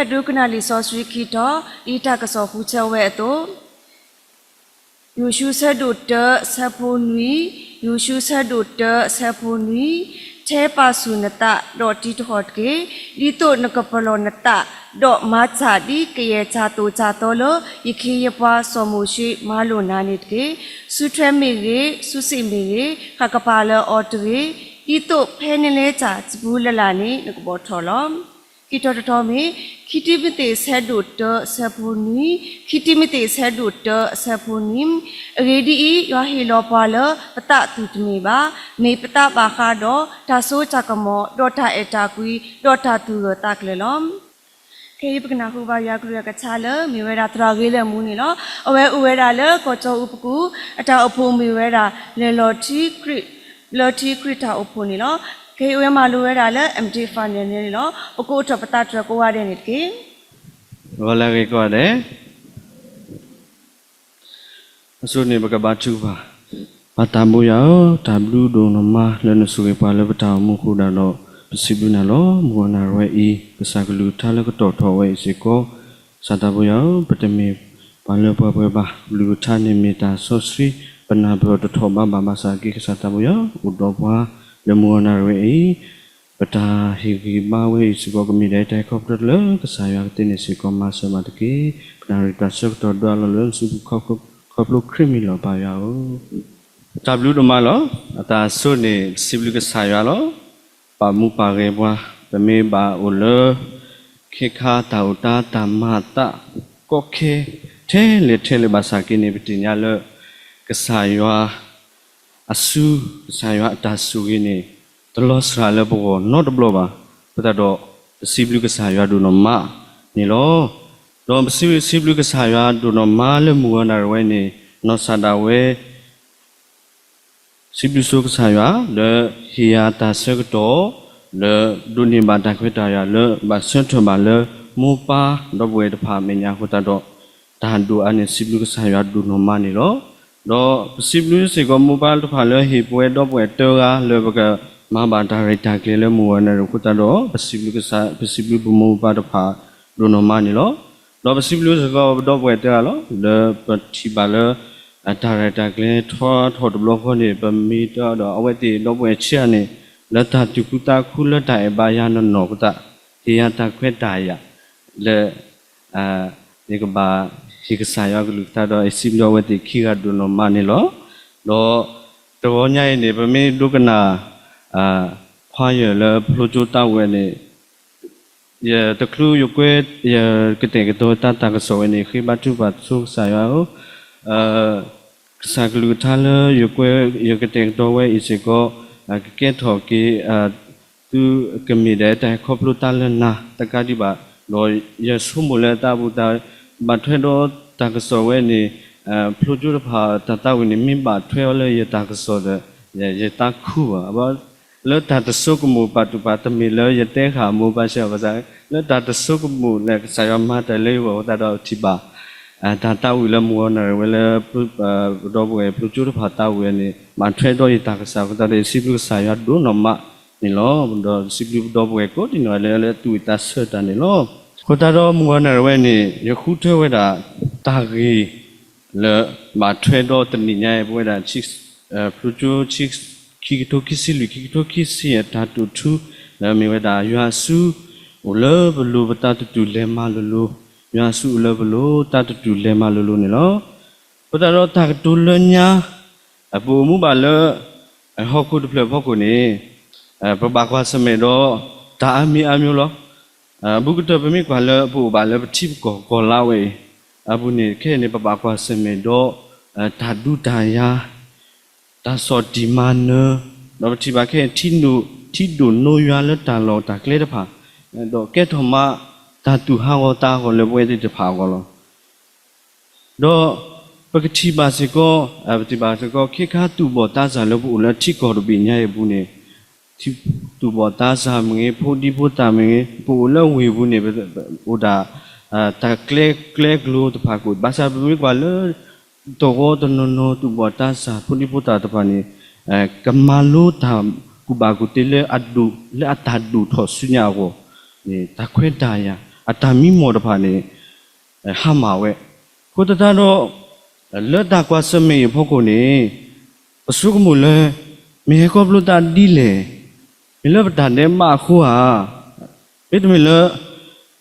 ပကဒိကနၣ်လံာ်စီဆှံခံတီၤ, ဒ်တၢ်ကစီၣ်ဃုထၢဝဲအသိး, ယိၤၡူအဆၢဒိၣ်တၢ အဆၢဖိနွံ, ယိၤၡူအဆၢဒိၣ်တၢ အဆၢဖိနွံ, ထဲပာ်ဆူၣ်နသး ဒီးတံၤတဟီၣ်တက့ၢ်. ဒ်သိးနကပလီၢ်နသး, ဒီးမၤစၢ်ဒ်ကယဲၢ်တၢ်သိၣ်တၢ်သီလၢ ယခ့ယပှၤစီၤမိၤၡ့မၤလိာ်နၤန့ၣ်တက့ၢ်. စုထွဲမ့ၢ်ဂ့ၤ, စုစ့ၣ်မ့ၢ်ဂ့ၤ, ဃၣ်ကပၤလၢအီၤတဂ့ၤ, ဒ်သိးဖဲနလဲၤတၢ်စပူၤလၢ်လၢ်န့ၣ် နကဘီၣ်ထီၣ်လီၤ. ခံတီၤတတီၤမ့ၢ် ခံတံၤမသ့းအဆၢဒိၣ်တၢ အဆၢဖိနွံ, ခံတံၤမသ့းအဆၢဒိၣ်တၢ အဆၢဖိနွံ, အဂ့ၢ်ဒ်အံၤ, ယွၤဟ့ၣ်လီၤပှၤလၢပသးအသူၣ်တမ့ၢ်ဘၣ်, မ့ၢ်ပသးဘၣ်ဃးဒီး တၢ်စိတၢ်ကမီၤ, ဒီးတၢ်အဲၣ်တၢ်ကွံ, ဒီးတၢ်သူၣ်ဂၢၢ်သးကျၢၤလီၤ. ခဲအံၤပကနၢ်ဟူဘၣ်ယွၤကလုၢ်ကထါလၢ မ့ၢ်ဝဲဒၣ်သရၣ်ဂ့ၤလၢမူန့ၣ်လီၤ. အဝဲအိၣ်ဝဲဒၣ်လၢကီၢ်ကၠီၣ်အူပကူၣ်, အတၢ်အိၣ်ဖှိၣ်မ့ၢ်ဝဲဒၣ် လဲၤလီၤထံခရံာ်, လီၤထံခရံာ်တၢ်အိၣ်ဖှိၣ်န့ၣ်လီၤ. ခဲအံၤအဝဲမၤလိဝဲဒၣ်လၢ အမတ့ၢ်ဖးန့ၣ်န့ၣ်လီၤ. ပကအိးထီၣ်ပသးတြၢၤကိးဂၤဒဲးန့ၣ်တက့ၢ်. ဂီၤလၢအဂ့ၤကိးဂၤဒဲး အဆိန့ၣ် ပကဘါထုကဖၣ်. ပၢ်သးဘိယွၤဧၢ, တၢ်ဘျုးဒိၣ်နီၢ်မးလၢနဆိၣ်ဂ့ၤပှၤလၢပတၢ်အိၣ်မူအဃိဒၣ်ဒီး ပစံးဘျုးနၤလီၤ. မုၢ်ဂီၤနၣ်ရံၣ်ဝဲအံၤ ကစၢ်ကလုၢ်ကထါလၢကတီၢ်ထီၣ်ဝဲအံၤစ့ၢ်ကီး, ကစၢ်သးဘိယွၤဧၢ, ပတမ့ၢ်ပှၤလၢပှဲၤပှဲၤဘၣ်. ကလုၢ်ကထါန့ၣ်မ့ၢ်တၢ်စီဆှံ, ပနၢ်ပၢၢ်တထီၣ်ဘးဘၣ်ဘၣ်ဆၣ်က့ ကစၢ်သးဘိယွၤ အိၣ်ဒီးပှၤလၢမုၢ်ဂီၤနၣ်ရံၣ်ဝဲအံၤ ပတၢ်ဟ့ၣ်ဂံၢ်ဘါဝဲအံၤစ့ၢ်ကီး ကမ့ၢ်ဒၣ်တၢ်ဟဲခီဖျိလၢ ကစၢ်ယွၤကသ့န့ၣ်စ့ၢ်ကီး မၤစၢၤဘၣ်တက့ၢ်. ပနၣ်ရံၣ်တၢ်ဆၢကတီၢ်ဒွးလီၤလၢနစုပူၤခီဖျိ ခီဖျိခရံာ်မံၤလီၤ ပၢ်ယွၤဧၢ. တၢ်ဘျုးဒိၣ်မးလီၤ. အတၢ်ဆိန့ၣ် ပစံးဘျုးကစၢ်ယွၤလီၤ. ပာ်မူပာ်ဂဲၤပှၤ, ပမ့ၢ်ဘၣ်အိၣ်လၢ ခ့ခါတၢ်အိၣ်တၢ် တၢ်မၤအသး ကီခဲ ထဲလဲၣ်ထဲလဲၣ်ဘၣ်ဆၣ်က့န့ၣ် ပသ့ၣ်ညါလၢ ကစၢ်ယွၤ အစု ကစၢ်ယွၤအတၢ်ဆိၣ်ဂ့ၤန့ၣ် တလီၤစှၤလၢပဂီၢ်နီတဘျီဘၣ်. အဃိသတးဒီး ပစံးဘျုးကစၢ်ယွၤဒိၣ်နီၢ်မးန့ၣ်လီၤ. ဒီးပစံးဘျုး စံးဘျုးကစၢ်ယွၤဒိၣ်နီၢ်မးလၢမုၢ်ဂီၤနၣ်ရံၣ်ဝဲန့ၣ် နီၢ်စၢ်ဒၣ်ဝဲ စံးဘျုးဆိကစၢ်ယွၤ လၢဟ့ၣ်ယၤတၢ်ဆၢကတီၢ် လၢဒိးန့ၢ်ဘၣ်တၢ်ခွဲးတၢ်ယာ်လၢ ဘၣ်ဆၢထၢၣ်ဘၣ်လၢ မိၢ်ပၢ်ဒီပုၢ်ဝဲၢ်တဖၣ်အမဲာ်ညါအဃိသတးဒီး တၢ်ဒိၣ်အါန့ၣ် စံးဘျုးကစၢ်ယွၤဒိၣ်နီၢ်မးန့ၣ်လီၤ. ဒီးပစံးဘျုးစ့ၢ်ကီးမိၢ်ပၢ်တဖၣ်လၢဟ့ၣ်ပဝဲဒီပုၢ်ဝဲၢ်တဂၤလၢပကမၤဘၣ်တၢ်ရဲၣ်တၢ်ကျဲၤလၢမုၢ်ဂီၤနၣ်ရံၣ်အဃိသတးဒီး ပစံးဘျုးကစၢ် ပစံးဘျုးပမိၢ်ပၢ်တဖၣ်ဒိၣ်နီၢ်မးန့ၣ်လီၤ. ဒီးပစံးဘျုးစ့ၢ်ကီးပဒီပုၢ်ဝဲၢ်တဂၤလီၤ. လၢပထံၣ်ဘၣ်လၢ တၢ်ရဲၣ်တၢ်ကျဲၤထီထီၣ်တဘျီဃီန့ၣ် ပမ့ၢ်တဲဒီးအဝဲသ့ၣ်ဒီပုၢ်ဝဲၢ်ဆံးဧါန့ၣ် လၢတၢ်သူၣ်ခုသးခုလၢတၢ်အဲၣ်ဘၣ်ယၤနီၢ်နီၢ်အဃိသတး ဟ့ၣ်ယၤတၢ်ခွဲးတၢ်ယာ် လၢ ယကဘၣ်ဟ့ၣ်ကစၢ်ယွၤကလုၢ်ကထါဒီး ယစံးဘျုးအဝဲသ့ၣ်ခံဂၤဒိၣ်နီၢ်မးန့ၣ်လီၤ. ဒီးတဂီၤညါအံၤန့ၣ် ပမ့ၢ်ဒိကနၣ် choir လၢဖျိကၠိတၢ်ဝဲန့ၣ် ယတချုးယကွဲ ယကတဲာ်ကတီၤတၢ်တၢ်ကစီၣ်ဝဲန့ၣ် ဃ့ဘါထုကဖၣ်ဆိကစၢ်ယွၤဧၢ ကစၢ်ကလုၢ်ကထါလၢယကွဲ ယကတဲာ်ကတီၤဝဲအံၤစ့ၢ်ကီး ကကဲထီၣ်က့ၤ သုကမ့ၢ်ဒၣ်တၢ်ဟဲခီဖျိတၢ်လၢနၤတကးဒံးဘၣ်, ဒီးယဆိကမိၣ်လၢတၢ်ဘူၣ်တၢ်ဘၣ်ထွဲဒီးတၢ်ကစီၣ်ဝဲန့ၣ် ဖျိကၠိတဖၣ်တၢ်သးဝံၣ်န့ၣ် မ့ၢ်ဘၣ်ထွဲအီၤလၢယတၢ်ကစီၣ်ဒီး ယသးခုဘၣ်. လၢတၢ်တဆိကမိၣ်ပာ်သူၣ်ပာ်သး တမ့ၢ်လၢယတဲဃာ်မိၢ်ပၢ်ဆံးဘၣ်ဆၣ် လၢတၢ်တဆိကမိၣ်လၢကစၢ်ယွၤမၤတၢ်လၢယဂီၢ်အဃိသတးဒီးထံၣ်ဘၣ် တၢ်သးဝံၣ်လၢမုၢ်ဂီၤနၣ်ရံၣ်ဝဲလၢ ပဒီပုၢ်ဝဲၢ်ဖျိကၠိတဖၣ်သးဝံၣ်န့ၣ် ဘၣ်ထွဲဒီးယတၢ်ကစီၣ်အဃိသတးဒီး ယစံးဘျုးကစၢ်ယွၤဒိၣ်နီၢ်မးန့ၣ်လီၤ. ဒီးစံးဘျုးပဒီပုၢ်ဝဲၢ်ကိးဒံနီၢ်လၢ လၢသူၣ်ဝံၣ်သးဆၢတၢ်န့ၣ်လီၤ. အဃိသတးဒီးမုၢ်ဂီၤနၣ်ရံၣ်ဝဲန့ၣ် ယဃုထၢဝဲဒၣ်တၢ်ဂ့ၢ် လၢဘၣ်ထွဲဒီးတနံၤညါအံၤ ပဝဲဒၣ် ဖျိကၠိ ခံကထိခံဆံလွံၢ် ခံကထိခံဆံယဲၢ် တၢ်တိာ်ထူ လၢအမ့ၢ်ဝဲဒၣ် ယွၤအစု အိၣ်လၢပလိၤ ပသးတတူၢ်လဲၤမၤလိၤလိၤ, ယွၤအစုအိၣ်လၢပလိၤ သးတတူၢ်လဲၤမၤလိၤလိၤန့ၣ်လီၤ. အဃိသတးဒီးတၢ်ကတိၤလၢညါ ပအိၣ်မူဘၣ်လၢ ဟီၣ်ခိၣ်တဖျၢၣ်ဖီခိၣ်န့ၣ် ပဘၣ်ကွၢ်ဆၢၣ်မဲာ်ဒီး တၢ်အါမံၤအါမျိုးလီၤ. အဘူးကတၢၢ်ပမ့ၢ်ကွၢ်လၢပအိၣ်ဘၣ်လၢပထံပကီၢ်ကီၢ်လါဝဲအံၤ အပူၤန့ၣ် ခဲအံၤန့ၣ် ပဘၣ်ကွၢ်ဆၢၣ်မဲာ်ဒီး တၢ်ဒူတၢ်ယၤ တၢ်ဆီၣ်တံၢ်မၤနၢၤ, ဒီးပထံၣ်ဘၣ်ခဲအံၤ ထံဒိၣ်နိယွၤလၢတၢ်လီၢ်တၢ်ကျဲတဖၣ်, ဒီးကဲထီၣ်မး တၢ်သူၣ်ဟးဂီၤသးဟးဂီၤလၢပဝဲသ့ၣ်တဖၣ်အဂီၢ်လီၤ. ဒီးပကထံၣ်ဘၣ်စ့ၢ်ကီး ပထံၣ်ဘၣ်စ့ၢ်ကီး ခ့ခါသူၣ်ဘီၣ်သးစၢ်လၢပအိၣ်လၢထံကီၢ်တဘ့ၣ်ညါအံၤအပူၤန့ၣ် သူၣ်ဘီၣ်သးစၢ်မ့ၢ်ဂ့ၤ ဖိဒံဖိသၣ်မ့ၢ်ဂ့ၤ ပအိၣ်လၢဝ့ၢ်ပူၤန့ၣ် ပအိၣ်ဒၣ် တၢ်ကျဲကျဲကျိၤတဖၣ်ကိး ဘၣ်ဆၣ်ပမ့ၢ်ကွၢ်လၢ တဂီၤတနီၤနီၤ သူၣ်ဘီၣ်သးစၢ် ဖိဒံဖိသၣ်တဖၣ်န့ၣ် ကမၤလိတၢ်ကူၣ်ဘၣ်ကူၣ်သ့လၢအဒိၣ် လၢအတၢ်ဒိၣ်ထီၣ်ဆူညါအဂီၢ်န့ၣ် တၢ်ခွဲးတၢ်ယာ် အတၢ်မံမီၢ်တဖၣ်န့ၣ် ဟါမၢ်ဝဲ. အဃိသတးဒီး လၢတၢ်ကွၢ်ဆၢၣ်မဲာ်အံၤအဖီခိၣ်န့ၣ် ပဆိကမိၣ်လၢ မ့ၢ်ဟဲခီဖျိသးဒ်လဲၣ်, မ့ၢ်လၢပတၢ်ဒဲးဘးအဃိဧါ, မ့တမ့ၢ်လၢ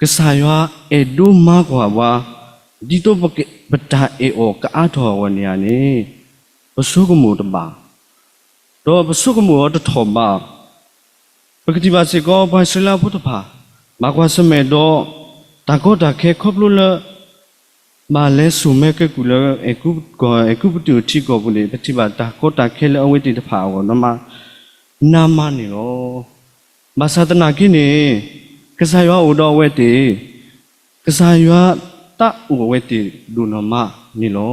ကစၢ်ယွၤအဲၣ်ဒိၣ်မၤကွၢ်ပှၤ ဒ်သိးပတၢ်အဲၣ်အီၤကအါထီၣ်အဂီၢ်န့ၣ်ဧါန့ၣ် ပဆိကမိၣ်တဘၣ်, ဒီးပဆိကမိၣ်အီၤတထီၣ်ဘၣ်. ပကထံၣ်ဘၣ်စ့ၢ်ကီး ပှၤအံၣ်စရ့လးဖိတဖၣ် ဘၣ်ကွၢ်ဆၢၣ်မဲာ်ဒီး တၢ်ကီတၢ်ခဲခီဖျိလၢ ဘၣ်လဲၤစိာ်မၢကဲကုၢ်လၢ အဲၤကူပတူးအထံအကီၢ်ပူၤန့ၣ် ပထံၣ်ဘၣ်တၢ်ကီတၢ်ခဲလၢအဝဲသ့ၣ်တဖၣ်အဂီၢ် နမ နါမါန့ၣ်လီၤ. ဘၣ်ဆၣ်သနာ်က့န့ၣ် ကစၢ်ယွၤအိၣ်ဒီးအဝဲသ့ၣ်, ကစၢ်ယွၤသးအိၣ်အဝဲသ့ၣ်ဒိၣ်နီၢ်မးန့ၣ်လီၤ.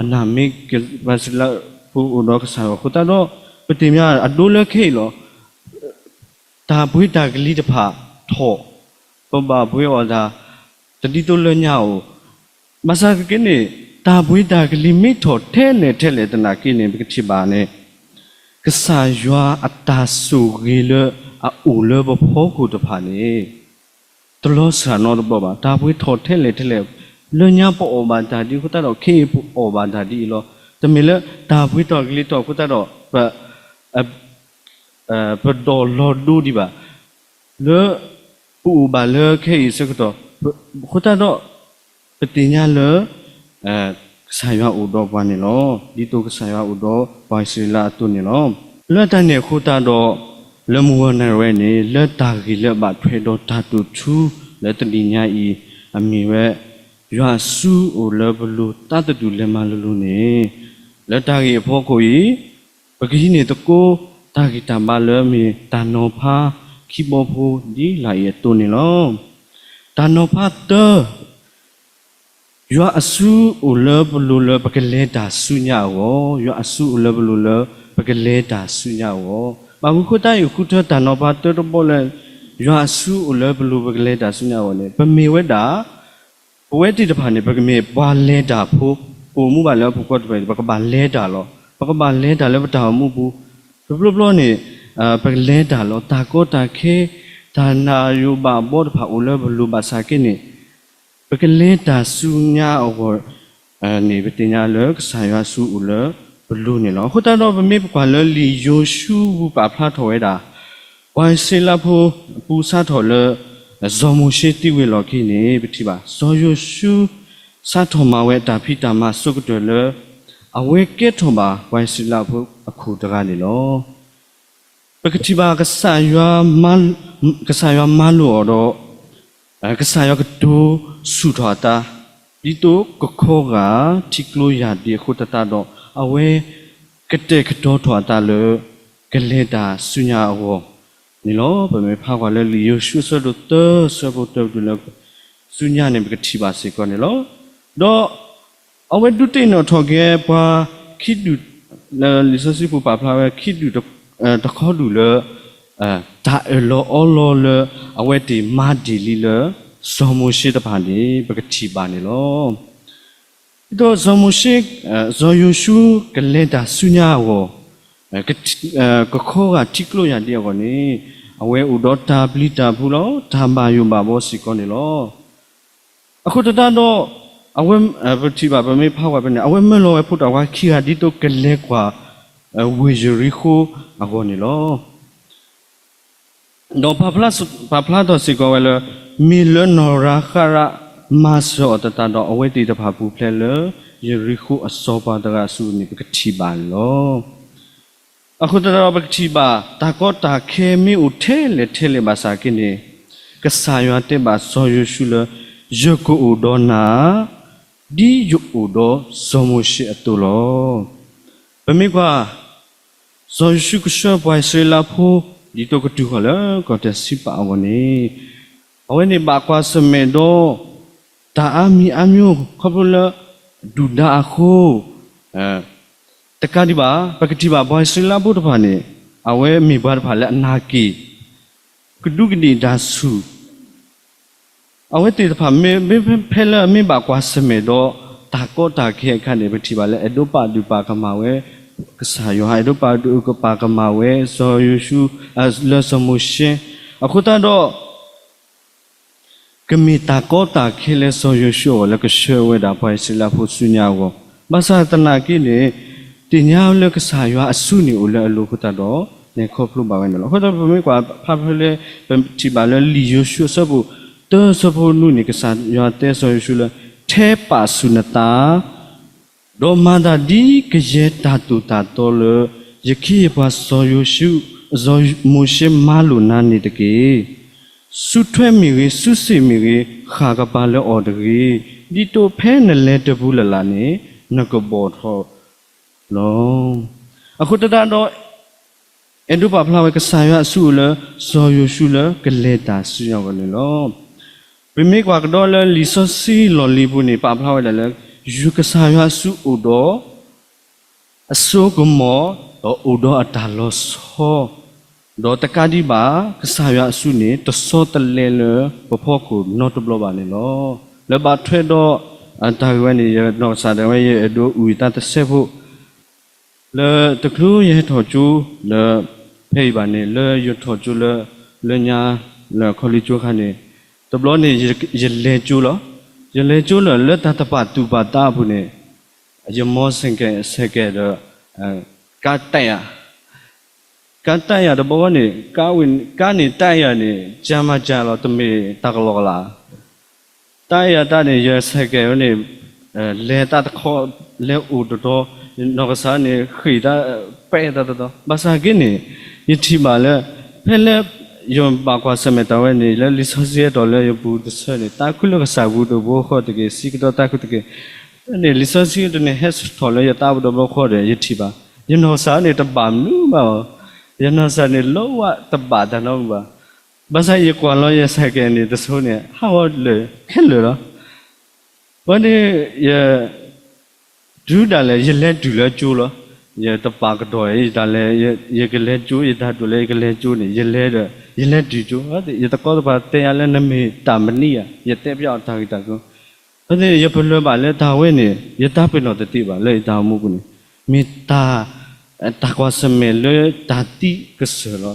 အနၢ်မ့ၢ်ပှၤအံၣ်စရ့လးဖိအိၣ်ဒီးကစၢ်ယွၤအဃိသတးဒီး ပသ့ၣ်ညါအဒိလၢခဲအံၤလီၤ. တၢ်ပှ့ၤတၢ်ကလံၤတဖၣ်ထီၣ်, ပဘၣ်ပှ့ၤအီၣ်တၢ် တဒ်သိးလၢညါဧိၤ, ဘၣ်ဆၣ်သနာ်က့န့ၣ် တၢ်ပှ့ၤတၢ်ကလံၤမ့ၢ်ထီၣ်ထဲလဲၣ်ထဲလဲၣ်သနာ်က့န့ၣ် ပကထံၣ်ဘၣ်န့ၣ် ကစၢ်ယွၤအတၢ်ဆိၣ်ဂ့ၤလၢအအိၣ်လၢပဖီခိၣ်တဖၣ်န့ၣ် တလီၤစှၤနီတဘျီဘၣ်. တၢ်ပှ့ၤထီၣ်ထဲလဲၣ်ထဲလဲၣ်, လၢညါပအီၣ်ဘၣ်တၢ်ဒ်အဃိသတးဒီး ခဲအံၤပအီၣ်ဘၣ်တၢ်ဒ်အံၤလီၤ. တမ့ၢ်လၢတၢ်ပှ့ၤထီၣ်ကလံၤထီၣ်အဃိသတးဒီး ပ ပဒီးလီၤဒိဒံးဘၣ်. လၢပအိၣ်ဘၣ်လၢခဲအံၤအဆၢကတီၢ်အဃိသတးဒီး ပသ့ၣ်ညါလၢ ကစၢ်ယွၤအိၣ်ဒီးပှၤန့ၣ်လီၤ. ဒ်သိးကစၢ်ယွၤအိၣ်ဒီးပှၤအံၣ်စရ့လးအသိးန့ၣ်လီၤ. လၢတၢ်န့ၣ်အဃိသတးဒီး လၢမုၢ်ဂီၤနၣ်ရံၣ်ဝဲန့ၣ် လၢတၢ်ဂ့ၢ်လၢအဘၣ်ထွဲဒီးတၢ်တိာ်ထူလၢတနံၤညါအံၤ အမ့ၢ်ဝဲ ယွၤအစုအိၣ်လၢပလိၤသးသတူၢ်လဲၤမၤလိၤလိၤန့ၣ် လၢတၢ်ဂ့ၢ်အဖီခိၣ်အံၤ ပကဟံးန့ၢ်သကိးတၢ်ဂံၢ်တၢ်ဘါလၢမ့ၢ်တၢ်နီၤဖးခံဘီဖိဒ်လာ်အံၤအသိးန့ၣ်လီၤ. တၢ်နီၤဖးတၢ, ယွၤအစုအိၣ်လၢပလိၤလၢပကလဲၤတၢ်ဆူညါအဂီၢ်, ယွၤအစုအိၣ်လၢပလိၤလၢပကလဲၤတၢ်ဆူညါအဂီၢ်. ဘၣ်မနုၤအဃိသတးအံၤ ဃုထၢတၢ်နီၤဖးတၢတဘီလၢ ယွၤအစုအိၣ်လၢပလိၤပကလဲၤတၢ်ဆူညါအဂီၢ်န့ၣ် ပမ့ၢ်ဝဲဒၣ် ပဝဲသ့ၣ်တဖၣ်န့ၣ် ပကမ့ၢ်ပှၤလဲၤတၢ်ဖိ, ပအိၣ်မူဘၣ်လၢအပူၤကွံာ်တဖၣ်န့ၣ် ပကဘၣ်လဲၤတၢ်လီၤ. ပကဘၣ်လဲၤတၢ်လၢပတၢ်အိၣ်မူပူၤ, တဘျီဘျီန့ၣ် ပကလဲၤတၢ်လီၤ. တၢ်ကီတၢ်ခဲ, တၢ်နာ်ယိးဘၣ်ဘီတဖၣ်အိၣ်လၢပလိၤဘၣ်ဆၣ်က့န့ၣ် ပကလဲၤတၢ်ဆူညါအဂီၢ်န့ၣ် ပသ့ၣ်ညါလၢကစၢ်ယွၤအစုအိၣ်လၢပလိၤန့ၣ်လီၤ. အဃိသတးဒီး ပမ့ၢ်ကွၢ်လၢလံာ်ယိၤၡူပူၤပာ်ဖျါထီၣ်ဝဲဒၣ် ပှၤအံၣ်စရ့လးဖိအပူၤစးထီၣ်လၢ စီၤမိၤၡ့သံဝံၤအလီၢ်ခံန့ၣ် ပထံၣ်ဘၣ် စီၤယိၤၡူ စးထီၣ်မၤဝဲအတၢ်ဖံးတၢ်မၤအဆိကတၢၢ်လၢ အဝဲကဲထီၣ်ဘၣ်ပှၤအံၣ်စရ့လးဖိအခိၣ်တဂၤန့ၣ်လီၤ. ပကထံၣ်ဘၣ် ကစၢ်ယွၤမၤလိာ်အီၤဒီး ကစၢ်ယွၤကတိၤဆူၣ်ထီၣ်အသး ဒ်သိးကခီဂာ်ထံကျိယၢ်ဒ့အဃိသတးဒီး အဝဲကတဲာ်ကတီၤထီၣ်အသးလၢ ကလဲၤတၢ်ဆူညါအဂီၢ်န့ၣ်လီၤ. ပမ့ၢ်ဖးကွၢ်လၢလံာ်ယိၤၡူအဆၢဒိၣ်သၢ ဆၢဖိတၢတုၤလၢ ဆူညါန့ၣ် ပကထံၣ်ဘၣ်စ့ၢ်ကီးန့ၣ်လီၤ. ဒီးအဝဲဒုးသ့ၣ်နီၣ်ထီၣ်က့ၤပှၤခံဒူၣ် လၢလံာ်စီဆှံပူၤပာ်ဖျါဝဲခံဒူၣ်တခီဒူၣ်လၢ တၢ်အၢၣ်လီၤအီလီၤလၢ အဝဲသ့ၣ်မၤတ့ၢ်လံလၢ စီၤမိၤၡ့တဖၣ်န့ၣ် ပကထံၣ်ဘၣ်န့ၣ်လီၤ. ဒ်သိးစီၤမိၤၡ့, စီၤယိၤၡူကလဲၤတၢ်ဆူညါအဂီၢ်, ကခီဂာ်ထံကျိယၢ်ဒ့အဂီၢ်န့ၣ် အဝဲအိၣ်ဒီးတၢ်ပျံၤတၢ်ဖုးလီၤ. တၢ်ဘၣ်ယိၣ်ဘၣ်ဘီစ့ၢ်ကီးန့ၣ်လီၤ. အဃိသတးဒီး အဝဲ ပထံၣ်ဘၣ် ပမ့ၢ်ဖးကွၢ်ဖဲန့ၣ် အဝဲမၢလီၤဝဲဖိတၢ်ခွါခံဂၤဒ်သိးကလဲၤကွၢ် ဝ့ၢ်ယရံၤဃိၤအဂီၢ်န့ၣ်လီၤ. ဒီးပာ်ဖျါထီၣ်စ့ၢ်ကီးဝဲလၢ မ့ၢ်လၢနီၢ်ရၤဃၤရးမၤစၢၤအီၤသတးဒီး အဝဲသ့ၣ်တဖၣ်ပူၤဖျဲးလၢ ယရံၤဃိၤအစီၤပၤတဂၤအစုပူၤန့ၣ် ပကထံၣ်ဘၣ်န့ၣ်လီၤ. အဃိသတးဒီးပကထံၣ်ဘၣ် တၢ်ကီတၢ်ခဲမ့ၢ်အိၣ်ထဲလဲၣ်ထဲလဲၣ်ဘၣ်ဆၣ်က့န့ၣ် ကစၢ်ယွၤတဲဘၣ်စီၤယိၤၡူလၢ ယကအိၣ်ဒီးနၤ ဒ်ယအိၣ်ဒီးစီၤမိၤၡ့အသိးလီၤ. ပမ့ၢ်ကွၢ် စီၤယိၤၡူကဆှၢပှၤအံၣ်စရ့လးဖိ ဒ်သိးကတုၤဃီၤလၢကီၢ်တၢ်စံးပာ်အဂီၢ်န့ၣ် အဝဲန့ၣ်ဘၣ်ကွၢ်ဆၢၣ်မဲာ်ဒီး တၢ်အါမံၤအါမျိၤခီဖျိလၢ ဒုၣ်ဒါအဃိ တကးဒံးဘၣ် ပကထံၣ်ဘၣ်ပှၤအံၣ်စရ့လးဖိတဖၣ်န့ၣ် အဝဲမ့ၢ်ပှၤတဖၣ်လၢအနာ်က့ၤ ကဒူးကဒ့ၣ်တၢ်ဆူၣ် အဝဲသ့ၣ်တဖၣ်မ့ၢ် မ့ၢ်ဖဲလၢအမ့ၢ်ဘၣ်ကွၢ်ဆၢၣ်မဲာ်ဒီး တၢ်ကီတၢ်ခဲအခါန့ၣ် ပထံၣ်ဘၣ်လၢအဲၣ်ဒိးပာ်ဒုၣ်ပာ်ကမၣ်ဝဲ ကစၢ်ယွၤ အဲၣ်ဒိးပာ်ဒုၣ်ပာ်ကမၣ်ဝဲ စီၤယိၤၡူ လၢစီၤမိၤၡ့ အဃိသတးဒီး ကမ့ၢ်တၢ်ကီတၢ်ခဲလၢစီၤယိၤၡူအဂီၢ်လၢကဆှၢဝဲဒၣ်ပှၤအံၣ်စရ့လးဖိဆူညါအဂီၢ်, ဘၣ်ဆၣ်သနာ်က့န့ၣ် သ့ၣ်ညါလၢကစၢ်ယွၤအစုန့ၣ်အိၣ်လၢအလိၤအဃိသတးဒီး လဲၤခီဖျိဘၣ်ဝဲန့ၣ်လီၤ. အဃိသတးဒီးပမ့ၢ်ကွၢ်ဖးဖဲလၢ ပထံၣ်ဘၣ်လၢလံာ်ယိၤၡူအဆၢဖိတၢ အဆၢဖိနွံန့ၣ် ကစၢ်ယွၤတဲစီၤယိၤၡူလၢ ထဲပာ်ဆူၣ်နသး ဒီးမၤတၢ်ဒ်ကယဲၢ်တၢ်သိၣ်တၢ်သီလၢ ယခ့ယပှၤစီၤယိၤၡူ, စီၤမိၤၡ့မၤလိာ်နၤန့ၣ်တက့ၢ်. စုထွဲမ့ၢ်ဂ့ၤ, စုစ့ၣ်မ့ၢ်ဂ့ၤ, ဃၣ်ကပၤလၢအီၤတဂ့ၤ, ဒ်သိးဖဲနလဲၤတပူၤလၢ်လၢ်န့ၣ် နကဘီၣ်ထီၣ်လီၤ. အဃိသတးဒီး အဲၣ်ဒိးပာ်ဖျါဝဲကစၢ်ယွၤအစုအိၣ်လၢ စီၤယိၤၡူလၢကလဲၤတၢ်ဆူညါအဂီၢ်န့ၣ်လီၤ. ပမ့ၢ်ကွၢ်ကဒီးလၢလံာ်စီဆှံလီၢ်လံၤပူၤန့ၣ် ပာ်ဖျါဝဲဒၣ်လၢ ယွၤကစၢ်ယွၤအစုအိၣ်ဒီး အစိကမီၤ, ဒီးအိၣ်ဒီးအတၢ်လီၤဆီ, ဒီးတကးဒံးဘၣ် ကစၢ်ယွၤအစုန့ၣ် တဆီတလဲလၢပဖီခိၣ်နီတဘျီဘၣ်န့ၣ်လီၤ. လၢဘၣ်ထွဲဒီးတၢ်ဂ့ၢ်ဝဲန့ၣ် ယနီၢ်ကစၢ်ဒၣ်ဝဲ ယအဲၣ်ဒိးအုၣ်ယသးတစဲးဖိ လၢတချုးယဟဲထီၣ်ကၠိလၢ ဖဲအံၤဘၣ်န့ၣ် လၢယထီၣ်ကၠိလၢ လၢညါ လၢအခီလ့ၣ်ကၠိအခါန့ၣ် တဘျီန့ၣ် ယလဲၤကၠိလီၤ. ယလဲၤကၠိလၢ လၢတၢ်တပာ်သူၣ်ပာ်သးအပူၤန့ၣ် ယမီစဲးကဲး စဲးကဲးဒီး ကါတဲာ်ယၤ ကါတဲာ်ယၤတဘျီဘျီန့ၣ် ကါန့ၣ်တဲာ်ယၤန့ၣ် ကၢ်မၤကၢ်လီၤ တမ့ၢ်တၢ်ကလီကလး တဲာ်ယၤတၢ်န့ၣ် ယစဲးကဲးဝဲန့ၣ် လဲၤတၢ်တခီ လဲၤအိၣ်တတီၤ နီၢ်ကစၢ်န့ၣ် ဃ့ၢ်တၢ် ပဲာ်တၢ်တတီၤ ဘၣ်ဆၣ်က့န့ၣ် ယထံၣ်ဘၣ်လၢ ဖဲလၢ ယဘၣ်ကွၢ်ဆၢၣ်မဲာ်တၢ်ဝဲန့ၣ် လၢလံာ်စီဆှံအဲၣ်တီလၢယပူၤတဆၢန့ၣ် သးခုလၢကစၢ်ပူၤတဘိဃီတက့ၢ် စံးကဒီးသးခုတက့ၢ် န့ၣ် လံာ်စီဆှံတန့ၣ် ဟဲထီၣ်လၢယသးပူၤတဘျီဃီဒီး ယထံၣ်ဘၣ် ယနီၢ်ကစၢ်န့ၣ် တဘၣ်မနုၤဘၣ်အီၤ ယနီၢ်ကစၢ်န့ၣ် လီဝဲတဘၣ်တၢ်နီတမံၤဘၣ်. ဘၣ်ဆၣ်ယကွၢ်လီၤယစဲးကဲးန့ၣ် တဆိန့ၣ် ဟးဂီၤလၢာ်ခဲလၢာ်လီၤ. ဝဲန့ၣ် ယ တုၤဒၣ်လဲာ် ယလဲၤတုၤလၢကၠိလီၤ. ယတပာ်ကတီၢ်ယတၢ်လဲၤ ယကလဲၤကၠိ ယတၢ်ဒိၣ်လၢယကလဲၤကၠိန့ၣ် ယလဲၤဒီး ယလဲၤတုၤကၠိ ယသကိးတဖၣ်တဲယၤလၢနမ့ၢ်တၢ်မနံၤဧါ ယတဲပျီအီၤတၢ်ဂ့ၢ်တၢ်ကျိၤ အဃိန့ၣ် ယပလၢၢ်ဘၣ်လၢတၢ်ဝဲန့ၣ် ယတၢ်ပနီၣ်တသ့ဘၣ်လၢယတၢ်အိၣ်မူပူၤန့ၣ် မ့ၢ်တၢ် တၢ်ကွၢ်ဆၢၣ်မဲာ်လၢတၢ်သံကစၢၢ်လီၤ.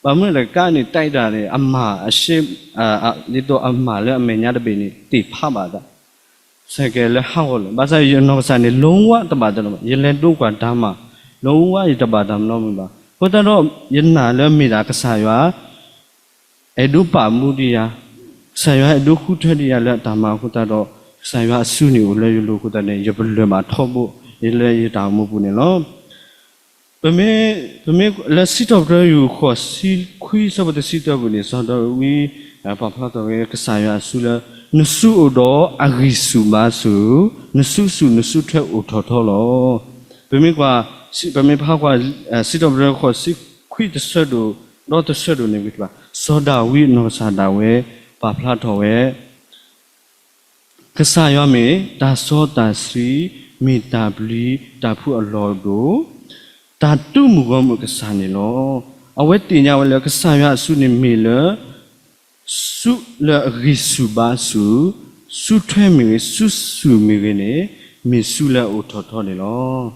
ဘၣ်မနုၤလဲၣ် ကါန့ၣ်တဲာ်တၢ်န့ၣ် အမၤအရှဲ ဒ်သိးအမၤလၢအမဲာ်ညါတဘ့ၣ်န့ၣ် သ့ၣ်ဖးဘၣ်သး စဲးကဲးလၢဟးဂီၤလၢာ် ဘၣ်ဆၣ်ယနီၢ်ကစၢ်န့ၣ် လီဝဲတဘၣ်တၢ်နီတမံၤ ယလဲၤဒိကွၢ်တၢ်မၤ လီဝဲယတဘၣ်တၢ်နီတမံၤဘၣ်. အဃိသတးဒီး ယနာ်လၢမ့ၢ်ဒၣ်ကစၢ်ယွၤ အဲၣ်ဒိးပာ်မူဒံးယၤ, ကစၢ်ယွၤအဲၣ်ဒိးဃုထၢဒံးယၤလၢအတၢ်မၤအဃိသတးဒီး ကစၢ်ယွၤအစုန့ၣ်အိၣ်လၢယလိၤအဃိသတးန့ၣ် ယပလၢၢ်ဘၣ်ထီဘိလၢယတၢ်အိၣ်မူပူၤန့ၣ်လီၤ. ပမ့ၢ်လၢစံးထီၣ်ပတြၢၤယိၤ ဃိးဆံခွံ အဆၢဖိတဆံတၢပူၤန့ၣ် စီၤဒၤဝံး ပာ်ဖျါထီၣ်ဝဲကစၢ်ယွၤအစုလၢ နစုအိၣ်ဒီးအဂံၢ်ဆူၣ်ဘါဆူၣ်, နစုဆူၣ်နစုထွဲအိၣ်ထီၣ်ထီလီၤ. ပမ့ၢ်ကွၢ် ပမ့ၢ်ဖးကွၢ် စံးထီၣ်ပတြၢၤဃိးဆံခွံတဆၢဒိၣ် ဒီးတဆၢဒိၣ်န့ၣ်ဝံၤတဖၣ် စီၤဒၤဝံးအနီၢ်ကစၢ်ဒၣ်ဝဲ ပာ်ဖျါထီၣ်ဝဲ ကစၢ်ယွၤမ့ၢ်တၢ်စီတၢ်ဆှံ, မ့ၢ်တၢ်ပျံၤတၢ်ဖုးအလီၢ်ဒိၣ်, တၢ်တူၢ်မုၢ်ဂီၢ်မုၢ်အကစၢ်န့ၣ်လီၤ. အဝဲသ့ၣ်ညါဝဲလၢကစၢ်ယွၤအစုန့ၣ်မ့ၢ်လၢ စုလၢအဂံၢ်ဆူၣ်ဘါဆူၣ်, စုထွဲမ့ၢ်ဂ့ၤ, စုဆူၣ်မ့ၢ်ဂ့ၤန့ၣ် မ့ၢ်စုလၢအအိၣ်ထီၣ်ထီန့ၣ်လီၤ.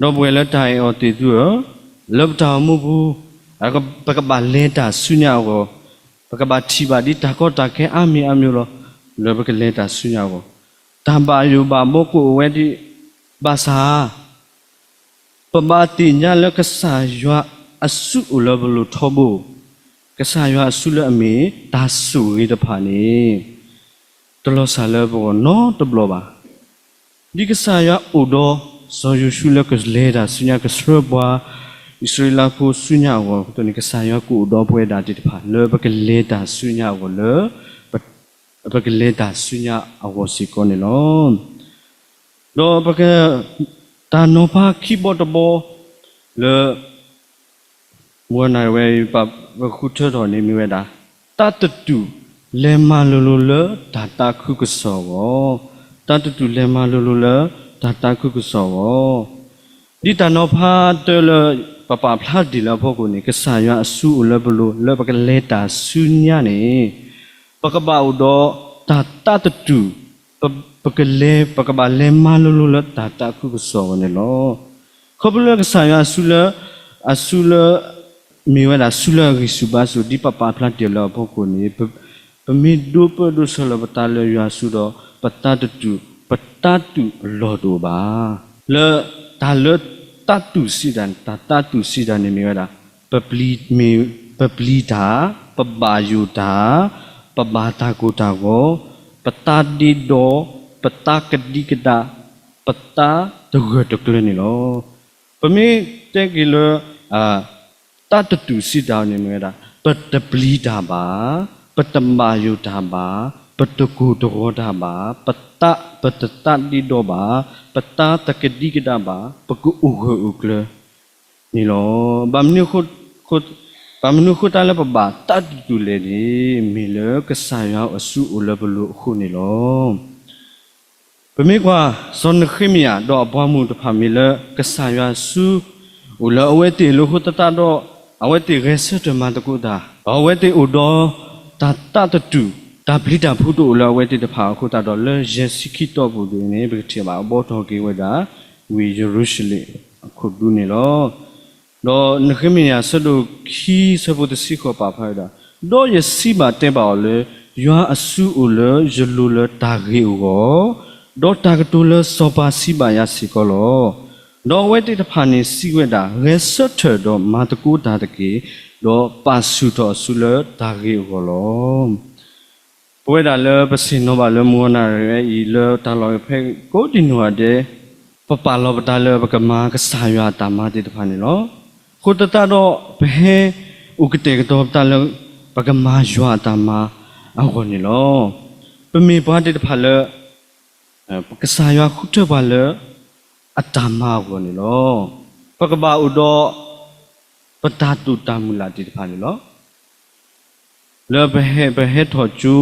ဒီပုၢ်ဝဲၢ်လၢတၢ်အဲၣ်အီၤသ့ၣ်သုဧၢ, လၢပတၢ်အိၣ်မူပူၤ ပကဘၣ်လဲၤတၢ်ဆူညါအဂီၢ်, ပကဘၣ်ထံၣ်ဘၣ်ဒ်တၢ်ကီတၢ်ခဲအါမံၤအါမံၤလီၤ. လၢပကလဲၤတၢ်ဆူညါအဂီၢ်, တၢ်ဘၣ်ယိၣ်ဘၣ်ဘီကအိၣ်ဝဲဒံး, ဘၣ်ဆၣ် ပဘၣ်သ့ၣ်ညါလၢကစၢ်ယွၤအစုအိၣ်လၢပလိၤထီဘိ, ကစၢ်ယွၤအစုလၢအမ့ၢ်တၢ်ဆိၣ်ဂ့ၤတဖၣ်န့ၣ် တလီၤစၢ်လၢပဂီၢ်နီတဘျီဘၣ်. ဒ်ကစၢ်ယွၤအိၣ်ဒီးစီၤယိၤၡူလၢကလဲၤတၢ်ဆူညါ ကဆှၢပှၤ အံၣ်စရ့လးဖိဆူညါအဂီၢ်အသိးန့ၣ် ကစၢ်ယွၤကအိၣ်ဒီးပဝဲဒၣ်သ့ၣ်တဖၣ် လၢပကလဲၤတၢ်ဆူညါအဂီၢ်လၢ ပကလဲၤတၢ်ဆူညါအဂီၢ်စ့ၢ်ကီးန့ၣ်လီၤ. ဒီးပက တၢ်နီၤဖးခံဘီတဘီ လၢ မုၢ်နၤဝဲ ပဃုထၢထီၣ်န့ၣ်မ့ၢ်ဝဲဒၣ် တၢ်တတူၢ်လဲၤမၤလိၤလိၤလၢတၢ်သးခုကစီၣ်အဂီၢ်, တၢ်တတူၢ်လဲၤမၤလိၤလိၤလၢတၢ်သးခုကစီၣ်အဂီၢ်, ဒ်တၢ်နီၤဖးတၢ်လၢ ပပာ်ဖျါတ့ၢ်လၢအဖီခိၣ်န့ၣ် ကစၢ်ယွၤအစုအိၣ်လၢပလိၤ လၢပကလဲၤတၢ်ဆူညါန့ၣ် ပကဘၣ်အိၣ်ဒီးတၢ်သးတတူၢ်, ပကလဲၤ ပကဘၣ်လဲၤမၤလိၤလိၤလၢတၢ်သးခုကစီၣ်အဂီၢ်န့ၣ်လီၤ. ခီဖျိလၢကစၢ်ယွၤအစုလၢ အစုလၢ မ့ၢ်ဝဲဒၣ်စုလၢအဂံၢ်ဆူၣ်ဘါဆူၣ် ဒ်ပပာ်ဖျါတ့ၢ်လၢအဖီခိၣ်န့ၣ် ပ ပမ့ၢ်ဒိၣ်ပၢၢ်ဒိၣ်ဆၢလၢပသးလၢယွၤအစုဒီး ပသးတတူာ်, ပသးတူာ်အလီၢ်တအိၣ်ဘၣ်. လၢတၢ်လၢသးတူာ်စံးတၢ်, တၢ်သးတူာ်စံးတၢ်န့ၣ်မ့ၢ်ဝဲဒၣ် ပပျံၤတၢ်, ပဘၣ်ယိၣ်တၢ်, ပဘၣ်တၢ်ကိၢ်တၢ်ဂီၤ, ပသးဒ့ဒီ, ပသးကဒံကဒါ, ပသးတဂၢၢ်တကျၢၤန့ၣ်လီၤ. ပမ့ၢ်တဲက့ၤလၢ သးတတူာ်စံးတၢ်န့ၣ်မ့ၢ်ဝဲဒၣ် ပတပျံၤတၢ်ဘၣ်, ပတဘၣ်ယိၣ်တၢ်ဘၣ်, ပတကိၢ်တဂီၤတၢ်ဘၣ်, ပသး, ပတသးဒ့ဒီဘၣ်, ပသးတကဒံကဒါဘၣ်, ပကအိၣ်ဂၢၢ်အိၣ်ကျၢၤန့ၣ်လီၤ. ဘၣ်မနုၤအဃိ, ဘၣ်မနုၤအဃိသတးလၢပဘၣ်သးတတူာ်လဲၣ်န့ၣ် မ့ၢ်လၢကစၢ်ယွၤအစုအိၣ်လၢပလိၤအဃိန့ၣ်လီၤ. ပမ့ၢ်ကွၢ် စီၤနဃ့မယၤ ဒီးအပှၤမုၣ်တဖၣ်မ့ၢ်လၢကစၢ်ယွၤစု အိၣ်လၢအဝဲသ့ၣ်အလိၤအဃိသတးဒီး အဝဲသ့ၣ်ဂဲၤဆၢထၢၣ်မၤသကိးတၢ်, ဒီးအဝဲသ့ၣ်အိၣ်ဒီးတၢ်သးတတူာ်, တၢ်ပျံၤတၢ်ဖုးတအိၣ်လၢအဝဲသ့ၣ်တဖၣ်အဃိသတးဒီး လၢယဲၢ်ဆံခံတီၢ်ပူၤန့ၣ် ပကထံၣ်ဘၣ်အဘီထီၣ်က့ၤဝဲဒၣ် ဝ့ၢ်ယရူၤၡလ့ၣ်အခိၣ်ဒူန့ၣ်လီၤ. ဒီးနဃ့မယၤ ဆၢဒိၣ်ခံ ဆၢဖိတဆံဃိး ပာ်ဖျါဝဲဒၣ်, ဒီးယစံးဘၣ်တဲဘၣ်အီၤလၢ ယွၤအစုအိၣ်လၢယလိၤလၢတၢ်ဂ့ၤအဂီၢ်, ဒီးတၢ်ကတိၤလၢစီၤပၤစံးဘၣ်ယၤစ့ၢ်ကီးလီၤ. ဒီးအဝဲသ့ၣ်တဖၣ်န့ၣ်စံးဝဲဒၣ်, ဂဲၤဆၢထၢၣ်ဒီးမၤသကိးတၢ်တက့ၢ်, ဒီးပာ်ဆူၣ်ထီၣ်အစုလၢတၢ်ဂ့ၤအဂီၢ်လီၤ. ပဝဲဒၣ်လၢပဆ့ၣ်နီၤဘၣ်လၢမုၢ်ဂီၤနၣ်ရံၣ်ဝဲအံၤ လၢတၢ်လီၢ်ဖဲကိးဒံနီၢ်ဂၤဒဲး, ပပာ်လီၤပသးလၢပကမၤကစၢ်ယွၤအတၢ်မၤသ့ၣ်တဖၣ်န့ၣ်လီၤ. အဃိသတးဒီး ပဟဲအိၣ်ကတဲာ်ကတီၤပသးလၢ ပကမၤယွၤအတၢ်မၤအဂီၢ်န့ၣ်လီၤ. ပမ့ၢ်ပှၤသ့ၣ်တဖၣ်လၢ ကစၢ်ယွၤဃုထၢပှၤလၢ အတၢ်မၤအဂီၢ်န့ၣ်လီၤ. ပကဘၣ်အိၣ်ဒီး ပတၢ်တိာ်တၢ်မုၢ်လၢ်သ့ၣ်တဖၣ်န့ၣ်လီၤ. လၢပဟဲ, ပဟဲထီၣ်ကၠိ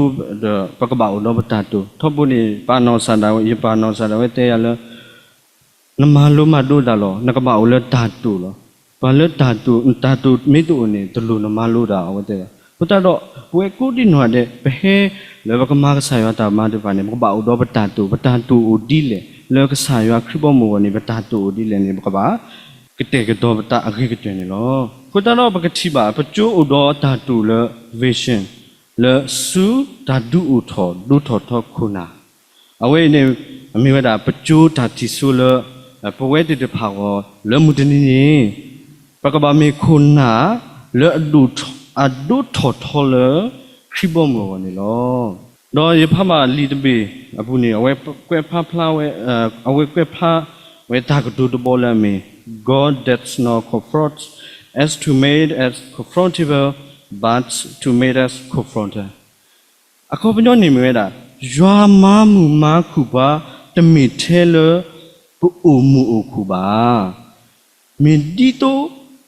ဒီး ပကဘၣ်အိၣ်ဒီးပတၢ်တိာ်. ထီဘိန့ၣ် ပၢ်နီၢ်ကစၢ်ဒၣ်ဝဲ, ယပၢ်နီၢ်ကစၢ်ဒၣ်ဝဲတဲယၤလၢ နမၤလိမၤဒိးတၢ်လီၤ. နကဘၣ်အိၣ်လၢတၢ်တိာ်လီၤ. ပှၤလၢတၢ်တိာ်, တၢ်တိာ်မ့ၢ်တအိၣ်န့ၣ် တလိၣ်နမၤလိတၢ် အဝဲတဲဘၣ်. အဃိသတးဒီး ပဝဲကိးဒံနီၢ်ဂၤဒဲး ပဟဲလၢပကမၤကစၢ်ယွၤတၢ်မၤသ့ၣ်တဖၣ်န့ၣ် ပကဘၣ်အိၣ်ဒီးပတၢ်တိာ်, ပတၢ်တိာ်အိၣ်ဒ်လဲၣ်, လၢကစၢ်ယွၤခရံာ်ဘီမုၢ်အဂီၢ်န့ၣ် ပတၢ်တိာ်အိၣ်ဒ်လဲၣ်န့ၣ် ပကဘၣ် ကတဲာ်ကတီၤပသးအဂ့ၤကတၢၢ်န့ၣ်လီၤ. အဃိသတးဒီးပကထံၣ်ဘၣ် ပကၠိအိၣ်ဒီးတၢ်တိာ်လၢ vision လၢဆူတၢ်ဒုးအိၣ်ထီၣ်ဒိၣ်ထီၣ်ထီခိၣ်နၢ်, အဝဲအံၤန့ၣ် မ့ၢ်ဝဲဒၣ်ပကၠိတၢ်ထံၣ်စိလၢ ပဝဲသ့ၣ်တဖၣ်အဂီၢ် လၢမုၢ်တနံၤန့ၣ် ပကဘၣ်မ့ၢ်ခိၣ်နၢ် လၢအဒိၣ်ထီၣ်ထီလၢ ခရံာ်ဘီမုၢ်အဂီၢ်န့ၣ်လီၤ. ဒီးယဖးဘၣ်လံာ်တဘ့ၣ်အပူၤန့ၣ် အဝဲကွဲးဖျါဝဲ, အဝဲကွဲးဖျါဝဲတၢ်ကတိၤတဘီလၢအမ့ၢ် God does not confront us to make us comfortable, but to make us confronted. အခီပညီန့ၣ်မ့ၢ်ဝဲဒၣ် ယွၤမၤမုာ်မၤခုၣ်ပှၤ တမ့ၢ်ထဲလၢ ပအိၣ်မုာ်အိၣ်ခုၣ်ဘၣ်. မ့ၢ်ဒ်သိး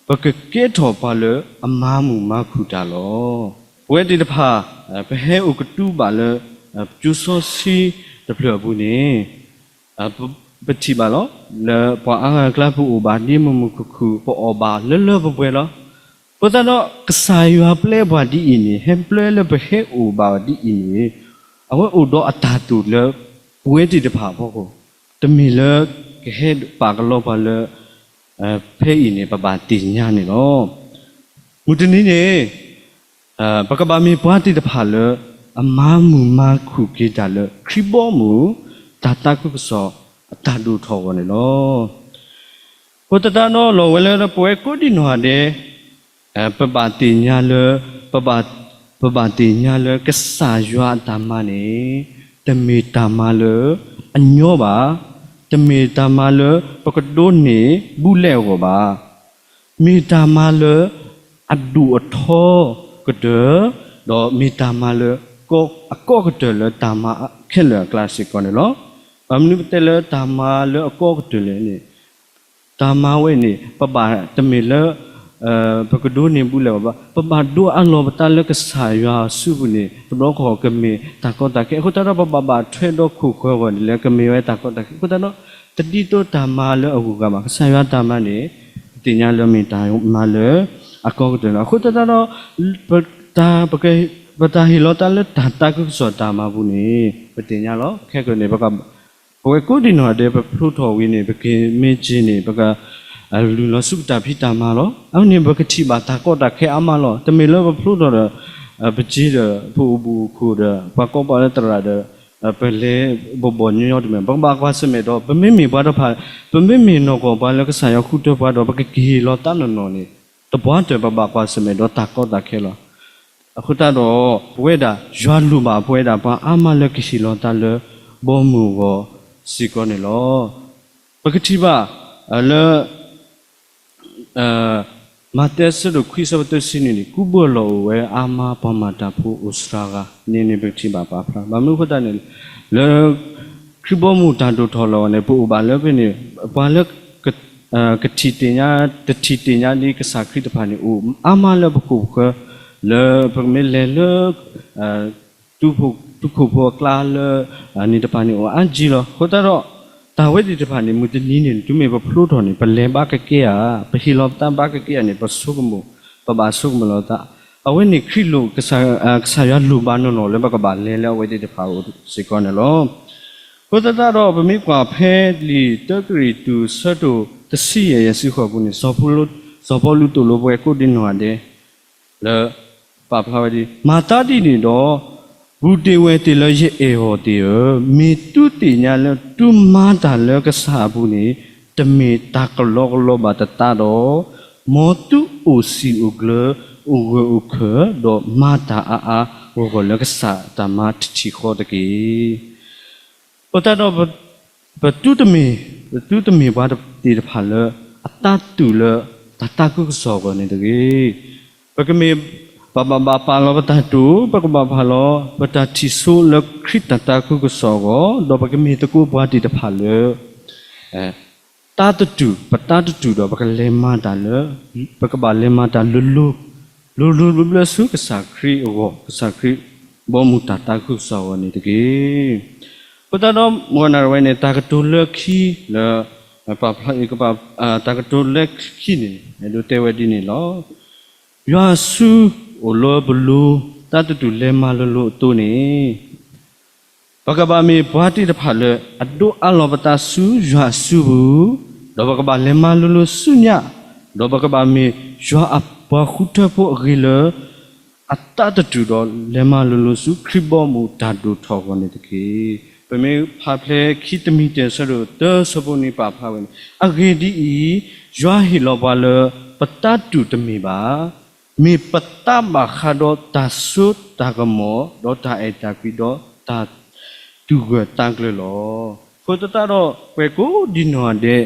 ပကကဲထီၣ်ပှၤလၢအမၤမုာ်မၤခုၣ်တၢ်လီၤ. ပဝဲသ့ၣ်တဖၣ် ပဟဲအိၣ်ကတူဘၣ်လၢ ကၠိစီဆှံတဖျၢၣ်အပူၤန့ၣ် ပထံၣ်ဘၣ်လီၤ. လၢပှၤအါဂၤအကျါ ပအိၣ်ဘၣ်ဒ်မုာ်မုာ်ခုၣ်ခုၣ်, ပအီၣ်ဘၣ်လၢလၢပှဲၤပှဲၤလီၤ. အဃိသတးဒီး ကစၢ်ယွၤပျဲပှၤဒ်အံၤန့ၣ် ဟဲပျဲလၢပဟဲအိၣ်ဘၣ်ဒ်အံၤန့ၣ် အဝဲအိၣ်ဒီးအတၢ်တိာ်လၢ ပဝဲသ့ၣ်တဖၣ်အဖီခိၣ်, တမ့ၢ်လၢကဟဲပာ်ကလီပှၤလၢ ဖဲအံၤန့ၣ် ပဘၣ်သ့ၣ်ညါန့ၣ်လီၤ. မုၢ်တနံၤန့ၣ် ပကဘၣ်မ့ၢ်ပှၤသ့ၣ်တဖၣ်လၢ အမၤမုာ်မၤခုၣ်က့ၤတၢ်လၢ ခရံာ်ဘီမုၢ် တၢ်သးခုကစီၣ်အတၢ်ဒိၣ်ထီၣ်အဂီၢ်န့ၣ်လီၤ. အဃိသတးဒီး လီၤဝဲလၢပဝဲကိးဒံနီၢ်ဂၤဒဲး ပဘၣ်သ့ၣ်ညါလၢ, ပဘၣ်, ပဘၣ်သ့ၣ်ညါလၢကစၢ်ယွၤအတၢ်မၤန့ၣ် တမ့ၢ်တၢ်မၤလၢအညီဘၣ်, တမ့ၢ်တၢ်မၤလၢပကဒိးန့ၢ်ဘူလဲၣ်အဂီၢ်ဘၣ်. မ့ၢ်တၢ်မၤလၢအဒိၣ်အထီကတၢၢ်, ဒီးမ့ၢ်တၢ်မၤလၢအကီကတၢၢ်လၢတၢ်မၤခဲလၢာ်အကျါစ့ၢ်ကီးန့ၣ်လီၤ. ဘၣ်မနုၤပတဲလၢတၢ်မၤလၢအကီကတၢၢ်လဲၣ်န့ၣ် တၢ်မၤဝဲန့ၣ် ပဘၣ်တမ့ၢ်လၢ ပကဒိးန့ၢ်ဘူလဲၣ်အဂီၢ်ဘၣ်, ပဘၣ်ဒိအးလီၤပသးလၢကစၢ်ယွၤအစုပူၤန့ၣ် တဘျီဃီကမ့ၢ်တၢ်ကီတၢ်ခဲ. အဃိသတးဒီး ပဘၣ်ဘၣ်ထွဲဒီးခိၣ်ဃၢၤအဂီၢ်န့ၣ် လၢကမ့ၢ်ဝဲတၢ်ကီတၢ်ခဲ. အဃိသတးဒီး တဒ်သိးတၢ်မၤလၢအဂုၤအဂၤဘၣ်. ကစၢ်ယွၤတၢ်မၤန့ၣ် ပသ့ၣ်ညါလၢမ့ၢ်တၢ်မၤလၢအကီကတၢၢ်လီၤ. အဃိသတးဒီး ပတၢ်ဟ့ၣ်လီၤသးလၢတၢ်သးခုကစီၣ်တၢ်မၤပူၤန့ၣ် ပသ့ၣ်ညါလီၤ. ခဲကနံၣ်န့ၣ် ပဝဲကိးဒံနီၢ်ဂၤဒဲး ပဖျိထီၣ်ဝံၤန့ၣ် ပက့ၤမ့ၢ်စ့ၢ်န့ၣ် ပကလုၢ်လီၤဆူပတၢ်ဖံးတၢ်မၤလီၤ. အဝဲန့ၣ် ပကထံၣ်ဘၣ်တၢ်ကီတၢ်ခဲအါမးလီၤ. တမ့ၢ်လၢပဖျိထီၣ်ဒီး ပစ့ဒီး ပအိၣ်ဘူးအိၣ်ခိၣ်ဒီး ပှၤကိးပှၤလၢသရၣ်ဒီး ပလဲၤဘီၣ်ဘီၣ်ညီညီတမ့ၢ်, ပကဘၣ်ကွၢ်ဆၢၣ်မဲာ်ဒီး ပမ့မ့ၢ်ပှၤတဖၣ်, ပမ့မ့ၢ်နီၢ်ကီၢ်ပှၤလၢကစၢ်ယွၤဃုထၢပှၤဒီး ပကကဟ့ၣ်လီၤသးနီၢ်နီၢ်န့ၣ် တပှၢ်တၢၢ် ပဘၣ်ကွၢ်ဆၢၣ်မဲာ်ဒီးတၢ်ကီတၢ်ခဲလီၤ. အဃိသတးဒီး ပဝဲဒၣ် ယွၤလိၣ်ဘၣ်ပဝဲဒၣ်ပှၤအါမးလၢကဟ့ၣ်လီၤသးလၢ ဘီမုၢ်အဂီၢ်စ့ၢ်ကီးန့ၣ်လီၤ. ပကထံၣ်ဘၣ်လၢ မးသဲ အဆၢဒိၣ်ခွံ အဆၢဖိသၢဆံနွံန့ၣ် ကူဘၢလီၤအိၣ်ဝဲအါမး ပှၤမၤတၢ်ဖိအိၣ်စှၤဂၤန့ၣ်န့ၣ် ပကထံၣ်ဘၣ်ပာ်ဖျါ. ဘၣ်မနုၤအဃိသတးန့ၣ် လၢ ခရံာ်ဘီမုၢ်တၢ်ဒိၣ်ထီၣ်လီၤအဂီၢ်န့ၣ် ပအိၣ်ဘၣ်လၢဖဲန့ၣ် ပှၤလၢ ကထံၣ်သ့ၣ်ညါ တထံၣ်သ့ၣ်ညါဒ်ကစၢ်ခရံာ်တဖၣ်န့ၣ် အိၣ်အါမးလၢပခိၣ်ပဃၢၤ လၢပကမ့ၢ်လဲၤလၢ တူၢ်ခိၣ်ဖိအကျါလၢနံၣ်တဖၣ်န့ၣ်အိၣ်အါကံလီၤ. အဃိသတးဒီး တၢ်ဝဲသ့ၣ်တဖၣ်န့ၣ် မုၢ်တနံၤန့ၣ် တုၤမ့ၢ်ပဖျိထီၣ်န့ၣ် ပလဲၤဘါကကဲဧါ, ပဟ့ၣ်လီၤပသးဘါကကဲဧါန့ၣ် ပဆိကမိၣ်, ပဘၣ်ဆိကမိၣ်လီၤသး. အဝဲန့ၣ်ခရံာ်လိၣ် ကစၢ်ယွၤလိၣ်ဘၣ်နီၢ်နီၢ်လၢပကဘၣ်လဲၤလၢအဝဲသ့ၣ်တဖၣ်အအိၣ်စ့ၢ်ကီးန့ၣ်လီၤ. အဃိသတးဒီး ပမ့ၢ်ကွၢ်ဖဲလံာ်တၢကရံၣ်သူး အဆၢဒိၣ်တဆံယဲၢ် အယဲၢ်ဆံဃိးပူၤန့ၣ် စီၤပီလူးသိၣ်လိပှၤကိးဒံနီၢ်ဂၤဒဲး လၢ ပာ်ဖျါဝဲဒ် မၤသးဒ်န့ၣ်ဒီး ပုၢ်သ့ၣ်ဝဲၢ်သ့ၣ်လၢယအဲၣ်အီၤသ့ၣ်ဧၢ, မ့ၢ်သုသ့ၣ်ညါလၢသုမၤတၢ်လၢကစၢ်အပူၤန့ၣ် တမ့ၢ်တၢ်ကလီကလီဘၣ်တသးဒီး, မ်သုအိၣ်စံာ်အိၣ်ကျၢၤ အိၣ်ဂၢၢ်အိၣ်ခၢၣ် ဒီးမၤတၢ်အါအါဂီၢ်ဂီၢ်လၢကစၢ်တၢ်မၤတထံၣ်ဃီတက့ၢ်. အဃိသတးဒီး ပသုတမ့ၢ်, ပသုတမ့ၢ်ပှၤသ့ၣ်တဖၣ်လၢ အသးတူာ်လၢတၢ်သးခုကစီၣ်အဂီၢ်န့ၣ်တဂ့ၤ. ပကမ့ၢ်, ပဘၣ်ဘၣ်ပာ်လီၤပတၢ်တိာ်, ပကဘၣ်ပာ်လီၤပတၢ်ထံၣ်ဆိလၢခရံာ်တၢ်သးခုကစီၣ်အဂီၢ်, ဒီးပကမ့ၢ်သကိးပှၤသ့ၣ်တဖၣ်လၢ သးတတူာ်, ပသးတတူာ်ဒီး ပကလဲၤမၤတၢ်လၢ, ပကဘၣ်လဲၤမၤတၢ်လိၤလိၤ, လိၤလိၤဘျၢဘျၢဆူကစၢ်ခရံာ်အဂီၢ်, ကစၢ်ခရံာ်ဘီမုၢ်တၢ်သးခုကစီၣ်အဂီၢ်န့ၣ်တက့ၢ်. အဃိသတးဒီး မုၢ်ဂီၤနၣ်ရံၣ်ဝဲန့ၣ် တၢ်ကတိၤလၢခံလၢ ပာ်ဖျါ, တၢ်ကတိၤလၢခံန့ၣ် အဲၣ်ဒိးတဲဝဲဒ်န့ၣ်လီၤ. ယွၤအစုအိၣ်လၢပလိၤ သးတတူာ်လဲၤမၤလိၤလိၤအသိးန့ၣ် ပကဘၣ်မ့ၢ်ပှၤသ့ၣ်တဖၣ်လၢ အဒိးအးလီၤပသးဆူယွၤအစုပူၤ, ဒီးပကဘၣ်လဲၤမၤလိၤလိၤဆူညါ, ဒီးပကဘၣ်မ့ၢ်ယွၤအပှၤဃုထၢဖိအဂ့ၤလၢ အသးတတူာ်ဒီးလဲၤမၤလိၤလိၤဆူခရံာ်ဘီမုၢ်တၢ်ဒိၣ်ထီၣ်အဂီၢ်န့ၣ်တက့ၢ်. ပမ့ၢ်ဖးဖျဲခံတမံၤတၢ်ဆၢဒိၣ်သၢဆၢဖိန့ၣ် ပာ်ဖျါဝဲန့ၣ်, အဂ့ၢ်ဒ်အံၤ, ယွၤဟ့ၣ်လီၤပှၤလၢ ပသးတူာ်တမ့ၢ်ဘၣ်, မ့ၢ်ပသးဘၣ်ဃးဒီးတၢ်စိတၢ်ကမီၤ, ဒီးတၢ်အဲၣ်တၢ်ကွံ, ဒီးတၢ်သူၣ်ဂၢၢ်သးကျၢၤလီၤ. အဃိသတးဒီး ပှၤကိးဒံနီၢ်ဂၤဒဲး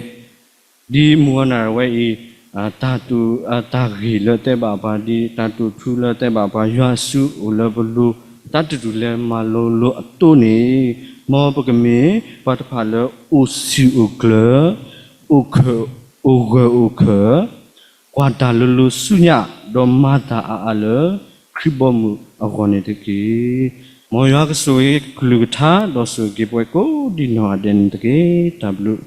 ဒ်မုၢ်ဂီၤနၣ်ရံၣ်ဝဲအံၤ, တၢ်တိာ်, တၢ်ဂ့ၢ်လၢတဲဘၣ်ပှၤ, ဒ်တၢ်တိာ်ထူလၢတဲဘၣ်ပှၤ, ယွၤအစုအိၣ်လၢပလိၤ, သးတတူာ်လဲၤမၤလိၤလိၤအသိးန့ၣ်, မ်ပကမ့ၢ်ပှၤတဖၣ်လၢအိၣ်စံာ်အိၣ်ကျၢၤ, အိၣ်ခၢၣ်, အိၣ်ဂၢၢ်အိၣ်ခၢၣ်, ကွၢ်တၢ်လိၤလိၤဆူညါ, ဒီးမၤတၢ်အါအါလၢ ခရံာ်ဘီမုၢ်အဂီၢ်န့ၣ်တက့ၢ်. မ်ယွၤကဆိၣ်ဂ့ၤကလုၢ်ကထါ ဒီးဆိၣ်ဂ့ၤက့ၤပှၤကိးဒံနီၢ်ဂၤဒဲးန့ၣ်တက့ၢ်. တၢ်ဘျုး